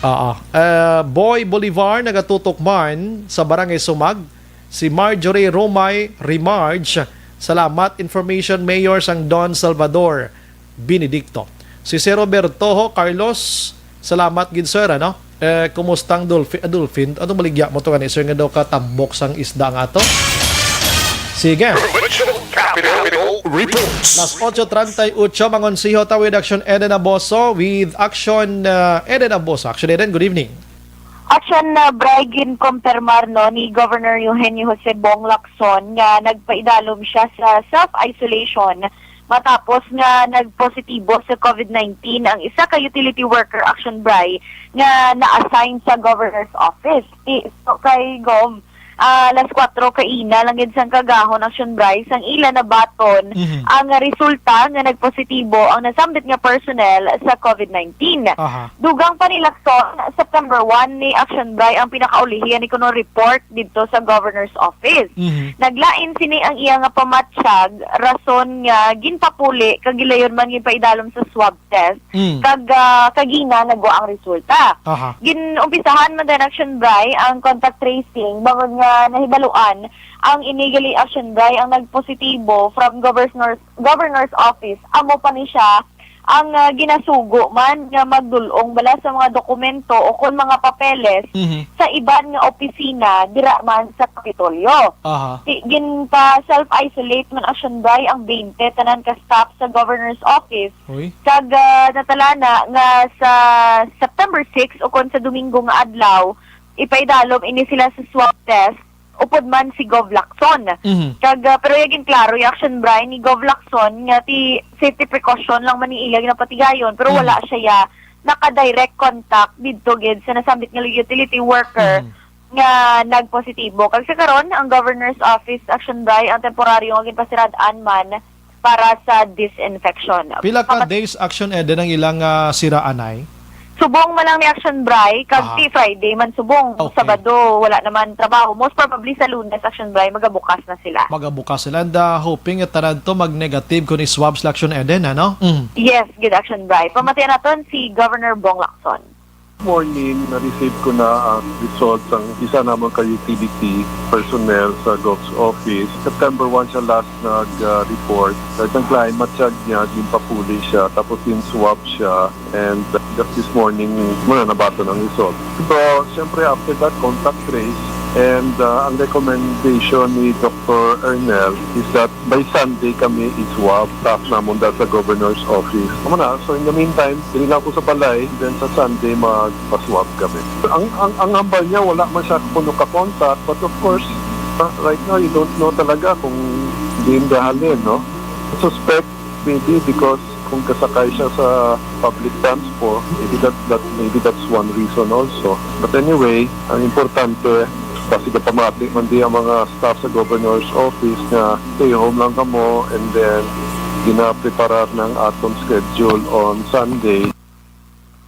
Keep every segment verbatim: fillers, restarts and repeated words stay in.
Oo. Ah, Boy Bolivar, nagatutok man sa Barangay Sumag. Si Marjorie Romay Rimarge, salamat. Information, Mayor sang Don Salvador Benedicto. Si Sir Roberto ho, Carlos, salamat gid, sir, ano? Eh, kumusta ang dolphin? Ah, dolphin? Anong maligya mo to gani, sir, nga daw katambok sang isda nga ato? Sige. Provincial Capital Reports. Las ocho treinta y ocho, mangonsiho ta with Action Eden Aboso, with Action, uh, Eden Aboso. Action Eden, good evening. Action, uh, Bray, ginkumpirmar, no, ni Governor Eugenio Jose Bong Lacson nga nagpaidalom siya sa self-isolation matapos nga nagpositibo sa COVID nineteen ang isa ka utility worker, Action Bray, nga na-assign sa governor's office. Ti-, so, kay Gov, ah, alas kuwatro kaina lang gid sang kagahon, Action Bray, sang ila nabaton Mhm. ang resulta nga nagpositibo ang nasambit nga personnel sa COVID nineteen. Aha. Dugang pa ni Lacson, September one ni Action Bray ang pinakaulihi ni kuno report didto sa governor's office. Mhm. Naglain sini ang iya nga pamatyag, rason nga ginpapuli kag gilayon man ginpaidalom sa swab test, Mm. kag, ah, kagina nagwa ang resulta. Aha. Ginumpisahan man din, Action Bray, ang contact tracing bangod nga nahibaluan ang ini gali, Action Bray, ang nagpositibo from governor's, governor's office. Amo pa ni siya ang, ah, ginasugo man nga magdul-ong bala sa mga dokumento o kon mga papeles Mhm. sa iban nga opisina dira man sa Kapitolyo. Aha. Ti-, ginpa-self-isolate man, Action Bray, ang twenty tanan ka staff sa governor's office. Uy. Kag, ah, natalana nga sa September six o kon sa Domingo nga adlaw, ipaidalom ini sila sa swab test upod man si Gov Lacson. Mhm. Kag, ah, pero ya ginklaro, ya, Action Bray, ni Gov Lacson nga ti safety precaution lang man ni ila ginapatigayon, pero Mhm. wala siya ya naka-direct contact didto gid sa nasambit nga utility worker Mhm. nga nagpositibo. Kag sa karon, ang governor's office, Action Bray, ang temporaryo nga ginpasirad-an man para sa disinfection. Pila ka Papat- days, Action Eden, ang ilang, ah, sira anay? Subong man lang ni, Action Bray, kag Ah. ti Friday man subong. Okay. Sabado, wala naman trabaho. Most probably sa Lunes, Action Bray, magabukas na sila. Magabukas sila. And, ah, hoping nga tanan to mag-negative kung i-swab sila, Action Eden, ano? Mm. Yes, gid, Action Bray. Pamatian naton si Governor Bong Lacson. Morning, na-receive ko na ang result sang isa namon ka utility personnel sa Gov's office. September one siya last nag, ah, report. Kag ang client, matyag niya, ginpapuli siya, tapos gin-swab siya, and, uh, just this morning, muna nabaton ang result. So, siyempre, after that, contact trace, and, uh, ang recommendation ni Doctor Ernel is that by Sunday kami i-swab staff namon da sa governor's office. Amo na, so in the meantime, diri lang ako sa balay, then sa Sunday, magpa-swab kami. Ang, ang, ang hambal niya, wala man siya kuno ka-contact, but of course, uh, right now, you don't know talaga kung diin dahalin, no? Suspect, maybe because kung kasakay siya sa public transport, maybe that, that, maybe that's one reason also. But anyway, ang importante, basi gapamati man di ang mga staff sa governor's office nga stay home lang kamo, and then ginapreparar ng aton schedule on Sunday.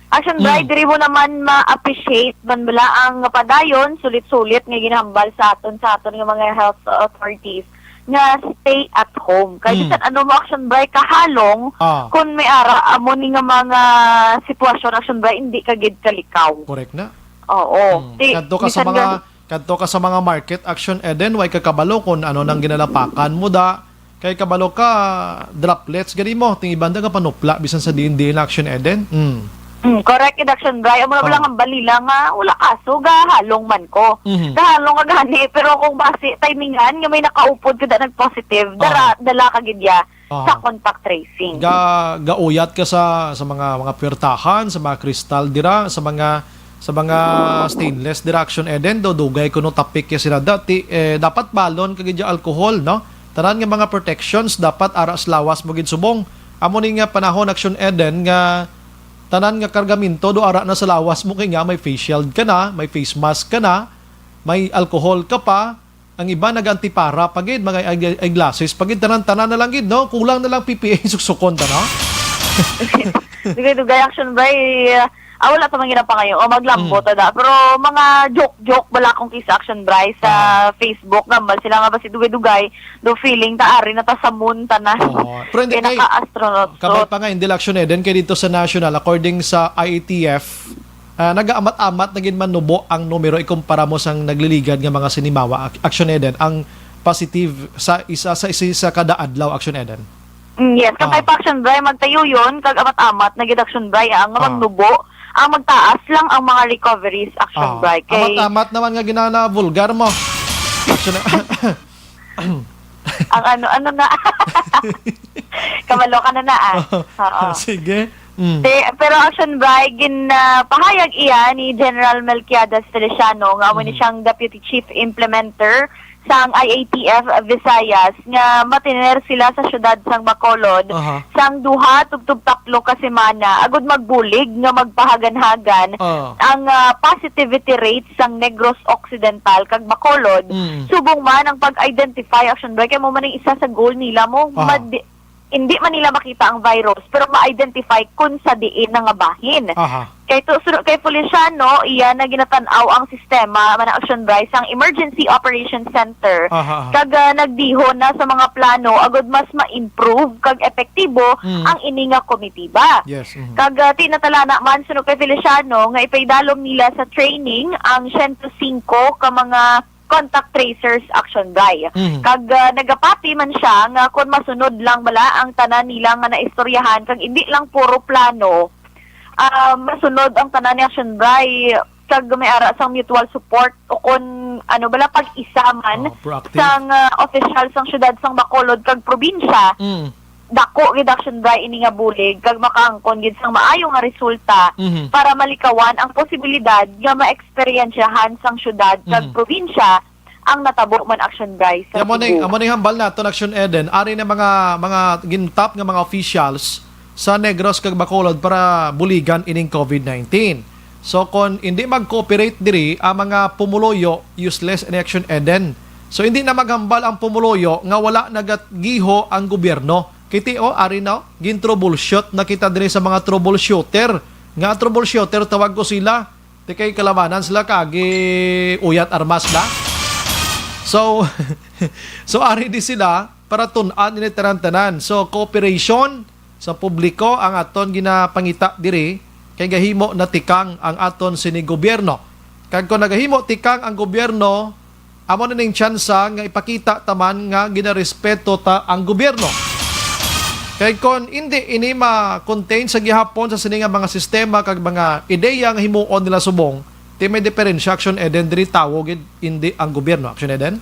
Action Bray, Mm. diri mo naman ma-appreciate man bala ang padayon, sulit-sulit nga ginahambal sa aton, sa aton nga mga health authorities nga stay at home. Kay Mm. bisan ano mo, Action Bray, kahalong Ah. kung may ara amo ni nga mga sitwasyon, Action Bray, hindi ka gid kalikaw. Correct na. Oo. Mm. Ti-, Kadto ka sa bisan mga, nga kadto ka sa mga market, Action Eden, way ka kabalo kung ano nang ginalapakan mo da. Kay kabalo ka, droplets gani mo, ting iban da nga panupla bisan sa diin-diin, Action Eden. Mm. Mm, correct, Action Bray. Amo na ba lang Oh. ang balila nga wala kaso, gahalong man ko. Mhm. Gahalong ka gani, pero kung basi timingan nga may nakaupod ka da nag-positive, dara, Oh. dala ka gid ya sa Oh. contact tracing. Ga-, gauyat ka sa, sa mga, mga puwertahan, sa mga kristal dira, sa mga, sa mga stainless dira, Action Eden, do dugay kuno tapik ya sila dati. Eh, dapat balon ka gid ya alcohol, no? Tanan nga mga protections dapat ara sa lawas mo gid subong. Amo ni nga panahon, Action Eden, nga tanan nga kargamento do ara na sa lawas mo, kay nga may face shield ka na, may face mask ka na, may alcohol ka pa, ang iba nag-antipara pa gid, mga eye-, eyeglasses pa gid, tanan-tanan na lang gid, no? Kulang na lang P P E suksukon ta, no? Dugay-dugay, Action Bray. Ah, wala ta man ginapangayo. O, maglambo Mm. ta da. Pero mga joke-joke bala akong kis Action Bray sa Ah. Facebook. Gambal sila nga basi dugay-dugay, do feeling ta ari na ta sa moon ta na. Oo. Pero hindi, Kay kay, naka-astronaut kabay suit. pa nga, hindi lang, Action Eden, kay dito sa National, according sa I A T F, Ah, nagaamat-amat na gid man nubo ang numero ikumpara mo sang nagliligad nga mga sinimawa, Ac-, Action Eden, ang positive sa isa, sa isa, sa kada adlaw, Action Eden. Mm, yes, kag Ah. kay pa Action Bray, magtayo yun, kag amat-amat na gid Action Bray, ang Ah. magnubo, ang magtaas lang ang mga recoveries, Action Ah. Bray. Kay Amat-amat naman nga ginana vulgar mo. Action. Ang ano, ano na? Kabalo ka na na, ah. Oo. Sige. Mm. Te-, pero Action Bray, gin, ah, pahayag iya ni General Melquiades Feliciano, nga amo ni Mhm. siyang Deputy Chief Implementer sang I A T F Visayas, nga matiner sila sa siyudad sang Bacolod Aha. sang duha tubtob tatlo ka semana agud magbulig nga magpahaganhagan Ah. ang, ah, positivity rate sang Negros Occidental kag Bacolod, Mm. subong man ang pag-identify, Action Bray, kay mo man ang isa sa goal nila mo, Aha. mad-, hindi man nila makita ang virus, pero ma-identify kung sa diin na nga bahin. Aha. Kay to, sunod kay Feliciano, iya na ginatan-aw ang sistema man, Action Bray, sang Emergency Operations Center, Aha, aha. kag, ah, nagdihon na sa mga plano agud mas ma-improve kag epektibo Mm. ang ini nga komitiba. Yes, mhm. Kag, ah, tinatalana man, sunod kay Feliciano, nga ipaidalom nila sa training ang siyento singko ka mga contact tracers, Action Bray. Mhm. Kag, ah, nagapati man siya nga kon masunod lang bala ang tanan nila nga naistoryahan, kag indi lang puro plano, ah, masunod ang tanan ni Action Bray, kag may ara sang mutual support o kon ano bala, pag-isa man Oh, proactive. sang, ah, opisyal sang siyudad sang Bacolod kag probinsya, Mm. dako gid, Action Bray, ini nga bulig kag makaangkon gid sang maayo nga resulta Mhm. para malikawan ang posibilidad nga maeksperiensyahan sang siyudad kag Mhm. probinsya ang natabo man, Action Bray, sa Kaya amo ni, Cebu. amo ni hambal naton, Action Eden, ari na mga, mga gintap nga mga officials sa Negros kag Bacolod para buligan ining covid nineteen. So, kon hindi mag-cooperate diri ang mga pumuluyo, useless in, Action Eden. So, hindi na maghambal ang pumuluyo nga wala nagagiho ang gobyerno. Kiti, oh, ari na, oh, gin-troubleshoot na kita diri sa mga troubleshooter. Nga troubleshooter, tawag ko sila. Ti kay kalabanan sila kag uyat armas na. So, so ari di sila para tun-an ini tanan-tanan. So, cooperation sa publiko ang aton ginapangita diri, kay gahimo na tikang ang aton sini gobyerno. Kag kon nagahimo tikang ang gobyerno, amo na ning tsansa nga ipakita ta man nga ginarespeto ta ang gobyerno. Kay kon indi ini ma-contain sa gihapon sa sini nga mga sistema kag mga ideya nga himuon nila subong, ti may diferensya, Action Eden, diri tawo gid, indi ang gobyerno, Action Eden?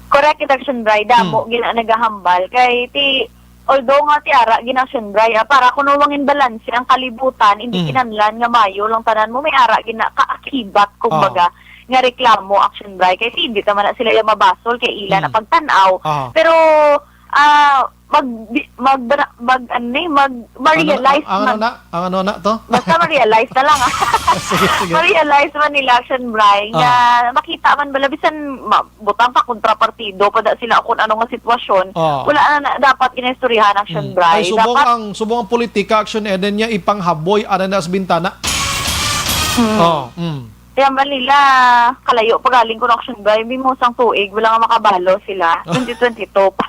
Correct, Action Bray. Damo Hmm. gina nagahambal. Kay ti, although nga ti ara gid, Action Bray, ah, para kuno mangin balanse ang kalibutan, hindi Hmm. kinahanglan nga mayo lang tanan mo, may ara gina kaakibat, kumbaga, Ah. nga reklamo, Action Bray. Kay ti, hindi ta man na sila yung mabasol, kay ila Hmm. na pagtanaw. Ah. Pero, ah, mag, mag, mag, ano ni, mag, ma-realize Ang ano, ang ano man. na? Ang ano na to? Basta ma-realize na lang, ah. Sige, sige. Ma-realize man nila, Action Bray, nga Ah. makita man bala, bisan ma-, butang pa kontrapartido pa da sila kung ano nga sitwasyon. Ah. Wala na, na dapat ginaistoryahan, Action Hmm. Bray. Ay, subong Dapat ang, subong ang politika, Action Eden, niya ipanghaboy, ana na sa bintana. Hmm. Oh, mm. Kaya man nila, kalayo pa galing ko, Action Bray, may musang tuig, wala nga makabalo sila. Twenty twenty-two pa.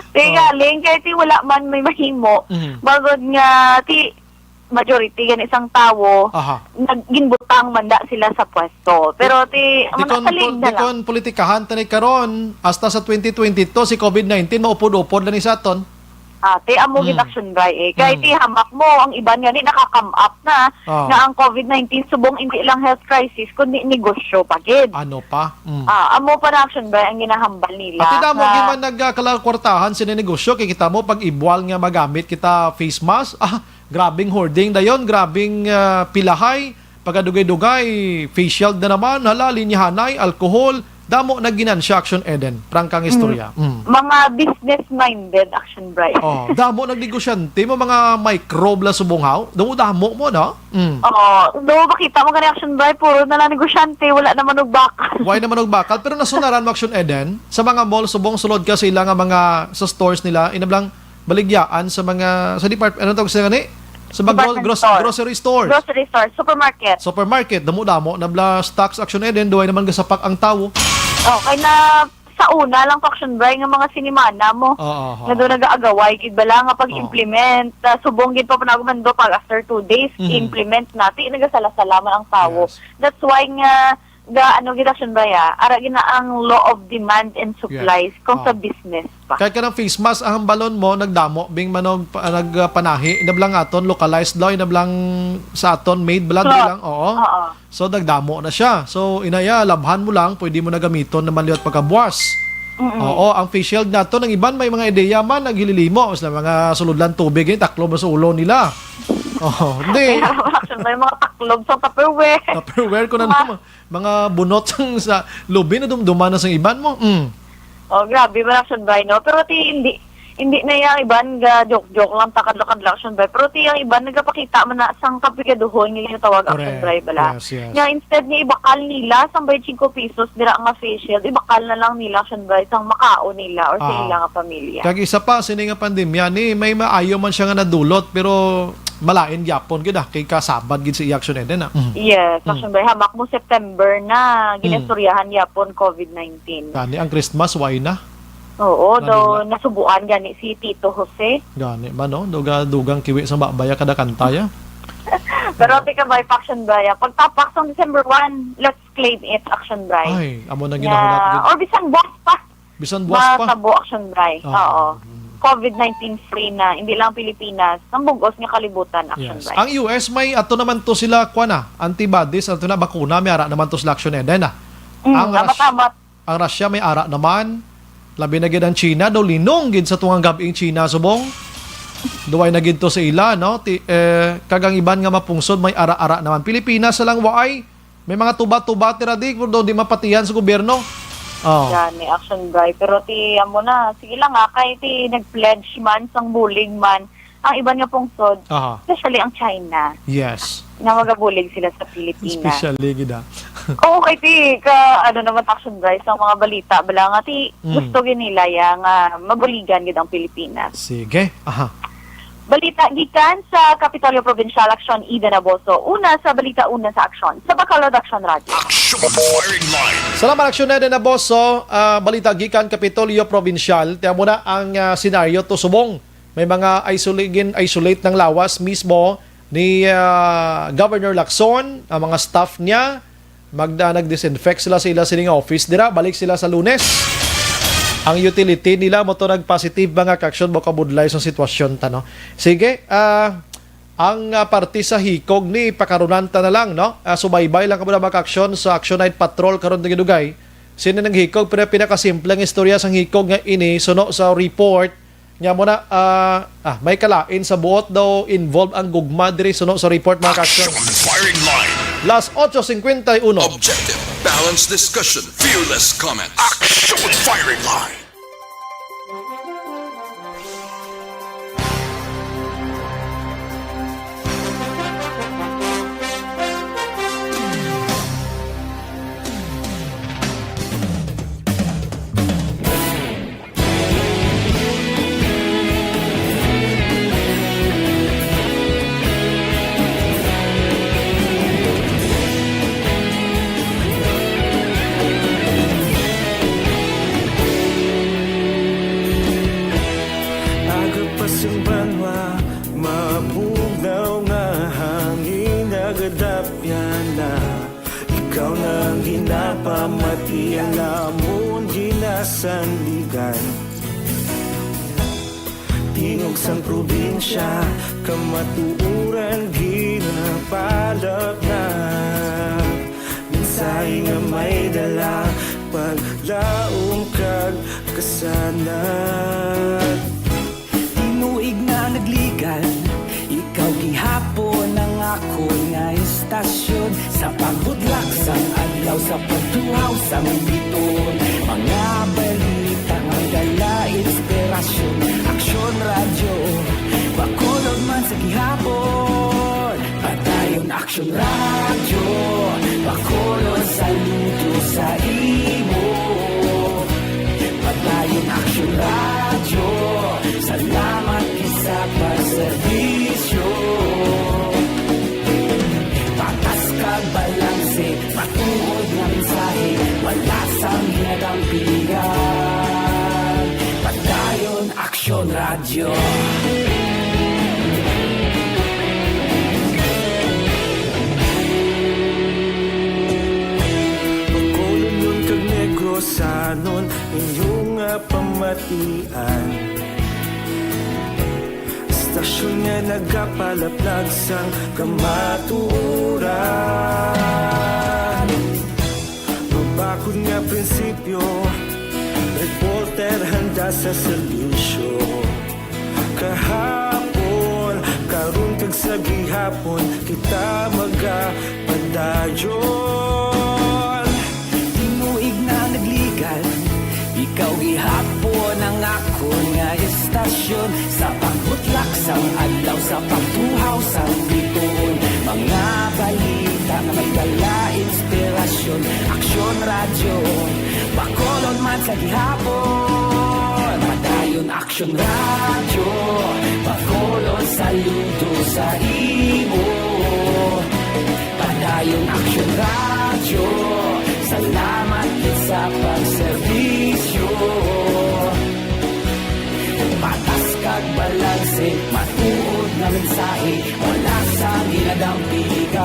Di Oh. galing, kaya ti wala man may mahimo. Mhm. Bagod nga, ti majority gani sang tawo, Aha. nag-, ginbutang man da sila sa pwesto. Pero ti, Di ang kon salig pol-, na di lang. kon politikahan tani karon, hasta sa twenty twenty-two, si covid nineteen, maupod-upod lang ni sa aton. Ah, ti amo gid Mm. Action Bray eh. Kay Mm. ti hamak mo, ang iban nga ni nakakam up na, Ah. nga ang covid nineteen subong hindi lang health crisis, kundi negosyo pa gid. Ano pa? Mm. Ah, amo pa na Action Bray ang ginahambal nila Ati damo nga gid man nagkakwartahan sini negosyo, kay kita mo pag ibwal nga magamit kita face mask, ah, grabing hoarding dayon, grabing, ah, pilahay, pagadugay-dugay, face shield na naman, hala, linyahanay, alcohol, damo na ginansya, Action Eden. Prangkang istorya. Mm. Mga business-minded, Action Bray. Oh, damo nagnegosyante mo, mga micro bala subong haw. Damo-damo mo, no? Mm. Oo. Though, makita mo gani, Action Bray, puro na lang negosyante, wala naman og bakal. Why naman og bakal? Pero nasunaran mo, Action Eden, sa mga mall, subong sulod ka sa ila nga mga, sa stores nila, inablang baligyaan sa mga, sa depart-, ano tawag sa gani? Sa mga gro-, Department gros-, store. grocery stores. Grocery store, supermarket. Supermarket, damo-damo na bala stocks, Action Eden, duway naman gasapak ang tawo. Oh, kay na, sa una lang, Action Bri, nga mga sinimana mo, Oo, nga oo. doon nag-aagaway gid bala nga pag-implement, ah, subong gid pa panaguman do pag after two days, Mhm. implement nati, nagasala-sala man ang tawo. Yes. That's why nga, ga, ano gid, Action Bri, ah, ara gid na ang law of demand and Yes. supplies kung sa Oo. business pa. Kay kanang face mask, ang balon mo, nagdamo, bing manog, pa-, nagpanahi, inablang aton, localized daw, inablang sa aton, made bala, di Cloth. lang, oo. Oo. So, nagdamo na siya. So, inaya, labhan mo lang, pwede mo na gamiton naman liwat pagkabuas. Mm-mm. Oo, ang face shield nato, ang iban may mga ideya man, naghililimo, sa mga sulod lang tubig, eh, taklob sa ulo nila. Oo, hindi. Kaya, Action Bri, mga taklob sa Tupperware. Tupperware ko na Mga naman. Mga bunot sang sa lubi na dumduman na sang iban mo. Mm. Oh, grabe man, Action Bri, no? Pero ti, hindi, hindi na yang iban ga joke-joke lang, ta kadlok-kadlok, Action Bri. Pero ti, ang iban nagapakita man na sang kapigaduhon nga ginatawag, Action Correct. Bri, bala. Yes, yes. Nga instead nga ibakal nila sang twenty-five pesos dira nga face shield, ibakal na lang nila, Action Bri, sang makaon nila or sa Ah. ila nga pamilya. Kag isa pa, sini nga pandemya ni, may maayo man siya nga nadulot, pero malain gyapon gid, ah, kay kasabad gid sa iya, Action Eden, ah. Mhm. Yes, Mm. Action Bri, hamak mo September na, Mm. ginistoryahan gyapon COVID nineteen. Gani, ang Christmas, why na? Oo, Gani daw na. nasubuan gani si Tito Jose. Gani man, no? Duga-, dugang kiwi sa babaya kada kanta, ya. Pero Oo. tika ba, Action Bri, ah, pagtapak sang December one, let's claim it, Action Bri. Ay, amo na Nga, ginahunat gid. or bisan buwas pa. Bisan buwas pa. Matabo, Action Bri. Oo. Oo. Mm. COVID nineteen free na, hindi lang Pilipinas, ang bug-os nga kalibutan, Action Yes. Bri. Ang U S may ato naman to sila, kuwan na, antibodies, ato na, bakuna, may ara naman to sila, Action Eden, ah. Mm, Ang Rus-, tama-tama. ang Russia may ara naman, labi na gid ang China, daw linong gid sa tungang gab-ing China, subong. Duway na gid to sa ila, no? Ti-, eh, kag ang iban nga mapungsod may ara-ara naman. Pilipinas sa lang waay, may mga tuba-tuba tira di, kung daw di mapatihan sa gobyerno. Oh. Gani, Action Bri. Pero ti, amo na, sige lang nga, kay ti nag-pledge man, sang bulig man, ang iban nga pungsod, Aha. especially ang China, Yes. nga magabulig sila sa Pilipinas. Especially gid, ah. Oo, kay ti, ka, ano naman, Action Bri, sa mga balita, bala nga ti, Mm. gusto gid nila ya nga mabuligan gid ang Pilipinas. Sige. Aha. Balita gikan sa Kapitolyo Provincial, Action Eden Aboso. Una sa balita, una sa aksyon. Sa Bacolod Action Radio. Action Firing Line. Salamat, Action Eden Aboso. Ah, balita gikan Kapitolyo Provincial. Tiyan mo na ang, ah, senaryo to subong. May mga isoli-, gin-isolate ng lawas mismo ni, ah, Governor Lacson, ang mga staff niya. Magda, nag-disinfect sila sa ila sining office dira, balik sila sa Lunes. Ang utility nila mo to nag-positive, mga ka-aksyon, mo kabudlay sa sitwasyon ta, no? Sige, ah, ang, ah, parte sa hikog ni pakarunan ta na lang, no? Ah, subaybay lang kamo na, mga ka-aksyon, sa Action Night Patrol karon nga dugay. Sino nang hikog? Pero pinakasimple ang istorya sang hikog nga ini, suno sa report, Nya mo na, ah, ah, may kalain sa buot daw involved ang gugma diri suno sa report, mga ka-aksyon. Action Firing Line. Las ocho cincuenta y uno. Objective, balanced discussion, fearless comment. Action Firing Line. Aga pa sang banwa, mabugnaw nga hangin nagadapyan na. Ikaw na ang ginapamati, ang amon ginasandigan. Tingog sang probinsya, kamatuoran ginapalapnap. Mensahe nga may dala, paglaom kag kasanag. Tinuig na nagligan, ikaw gihapon ang akon nga istasyon. Sa pagbudlak sang adlaw, sa pagtuhaw sang biton, mga balita nga dala inspirasyon. Aksyon Radyo, Bacolod man sa gihapon. Padayon Aksyon Radyo, Bacolod, saludo sa imo. Padayon Aksyon Radyo, salamat gid sa pagserbisyo. Patas kag balanse, matuod nga mensahe, wala sang ginadampigan. Radyo. Bacolodnon kag Negrosanon, inyo nga pamatian. Estasyon nga nagapalaplag sang kamatuoran. Mabakod nga prinsipyo, reporter handa sa serbisyo. Kahapon, karon kag sa gihapon, kita magapadayon. Tinuig na nagligan, ikaw gihapon ang akon nga estasyon. Sa pagbutlak sang adlaw, sa pagtuhaw sang bituon, mga balita nga may dala inspirasyon. Aksyon Radyo, Bacolod man sa gihapon. Padayon Aksyon Radyo, Bacolod, saludo sa imo. Padayon Aksyon Radyo, salamat gid sa pagserbisyo. Patas kag balanse, matuod nga mensahe, wala sang ginadampigan.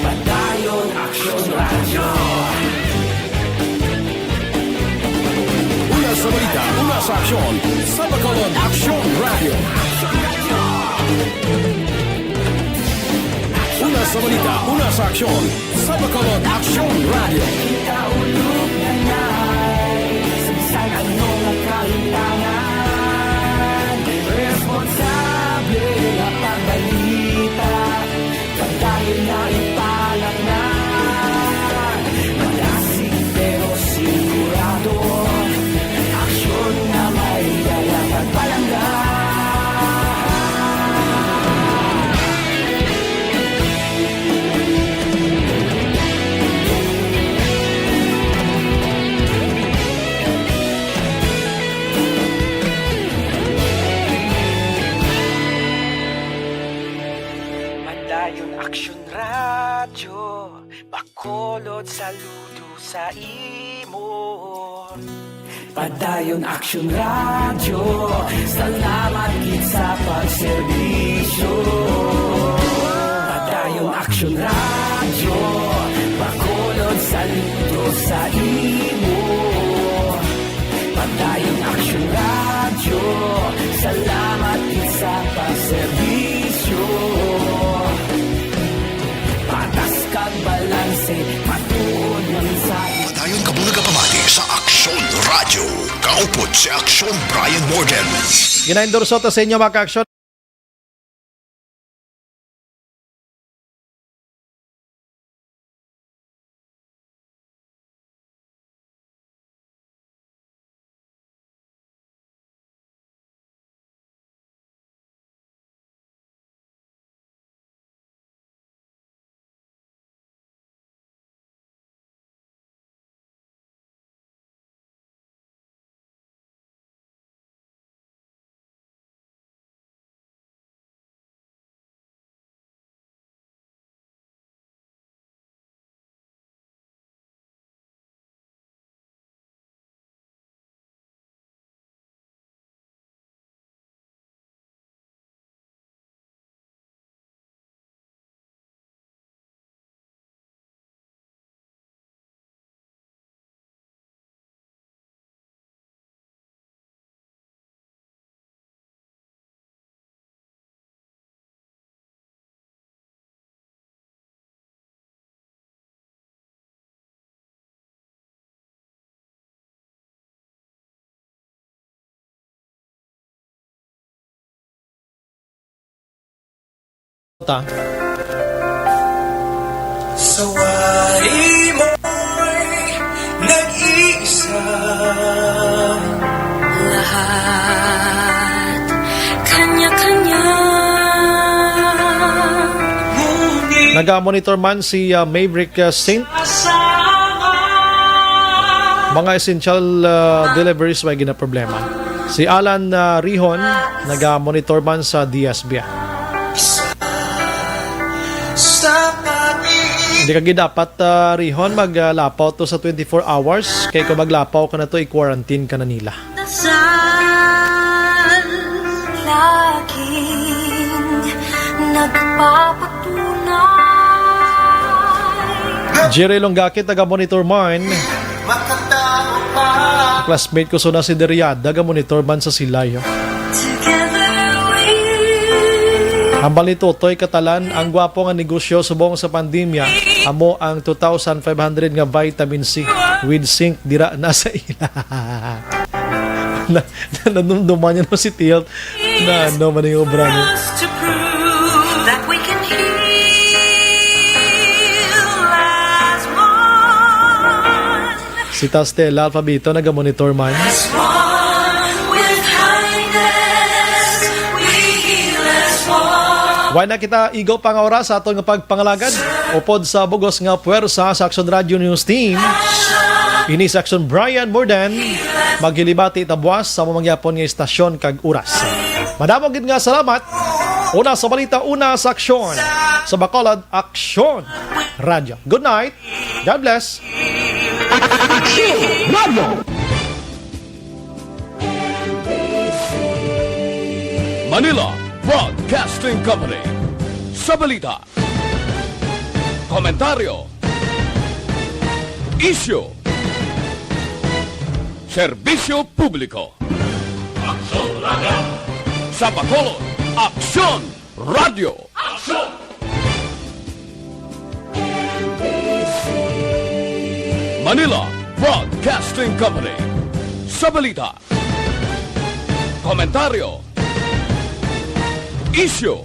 Padayon Aksyon Radyo. Una sa balita, una sa aksyon, sa Bacolod Aksyon Radyo. Una sa balita, una sa aksyon, sa Bacolod Aksyon Radyo. Kita ulog na ngay, sa bisan ano nga kahitangan, responsable nga pagbalita. Padayon na ipalatnan, madasig pero sigurado, aksyon nga may dala kag palangga. Padayon Aksyon Radyo, Bacolod, saludo sa imo. Padayon Aksyon Radyo, salamat gid sa pagserbisyo. Padayon Aksyon Radyo, Bacolod, saludo sa imo. Padayon Aksyon Radyo, salamat gid sa pagserbisyo. Patas kag balanse, matuod nga mensahe. Padayon kamo nagapamati sa Aksyon Radyo. Kaupod si Aksyon Brian Morden. Ginaendorso ta sa inyo, mga ka-aksyon. Ta. Sa wari mo'y nag-iisa. Lahat kanya-kanya. Ngunit naga-monitor man si, ah, Maverick, ah, Saint. Mga essential, ah, deliveries may ginaproblema. Si Alan, ah, Rihon, naga-monitor man sa D S B. Hindi ka gid dapat, ah, Rihon, mag, ah, lapaw to sa twenty-four hours. Kay kung maglapaw ka na to, i-quarantine ka na nila. Aking nagpapatunay. Jerry Longgaque, taga Monitor man. Makatao pa. Classmate ko suna si Deriada, taga Monitor man sa Silay. Together we Hambal ni Totoy Catalan, ang gwapo nga negosyo subong sa pandemya amo ang two thousand five hundred nga vitamin C with zinc dira na sa ila. Na, nanumduman niya no si Tilt. Na ano man yung obra niya? Us to prove that we can heal as one. Si Tastela Alfabito nagamonitor man. As one with kindness, we heal as one. Wala na kita igo pa nga oras sa aton nga pagpangalagad. Upod sa bugos nga puwersa sa Aksyon Radio News Team, ini si Aksyon Brian Morden. Maghilibati ta buwas sa mamangyapon nga istasyon kag oras. Madamo gid nga salamat. Una sa balita, una sa aksyon. Sa Bacolod, Aksyon Radio. Good night. God bless. Aksyon Radio. Manila Broadcasting Company. Sa balita, komentaryo, isyu, serbisyo publiko. Aksyon Radio. Sa Bacolod, Aksyon Radio. Aksyon! Manila Broadcasting Company. Sa balita, komentaryo, isyu,